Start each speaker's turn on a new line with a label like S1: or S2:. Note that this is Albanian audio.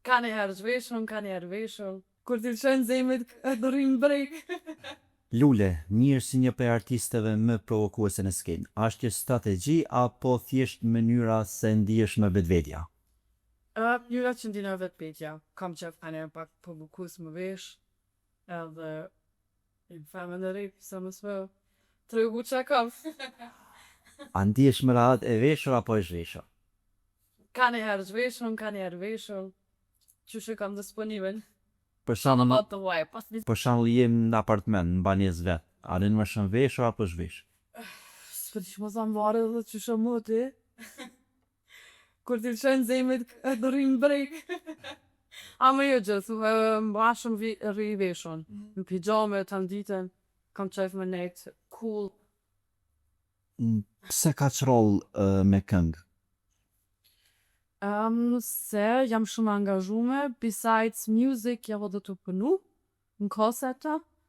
S1: Kaniher zhveshun, kaniher veshun. Kur t'i lëshojnë zemrit, rri n'breg.
S2: Lule, njihesh si një prej artisteve më provokuese në skenë. A është kjo strategji apo thjesht mënyra se ndihesh më vetvetja?
S1: Mënyra që ndihna vetvetja. Kam qef kaniher pak provokues mu vesh edhe jom femën e re, pse mos me tregu qa kam.
S2: A ndihesh më rahat e veshur apo e zhveshur?
S1: Kaniher zhveshun, kaniher veshun. Qysh e kam disponimin.
S2: Për shembull,
S1: Po të huaj.
S2: për shembull je në apartment, në banesë vet. A rrin më shumë veshur apo zhveshur?
S1: S'po di që mos a m'varet edhe qysh o moti. Kur t'i lëshojnë zemrit, rri n'breg. Ama jo gjithë, ma shumë rri veshun. Në pixhame tanë ditën, kam qef me nejt cool.
S2: Pse kaq rrallë me këngë?
S1: Se jam shumë e angazhume, besides music jam edhe tu punu në call center.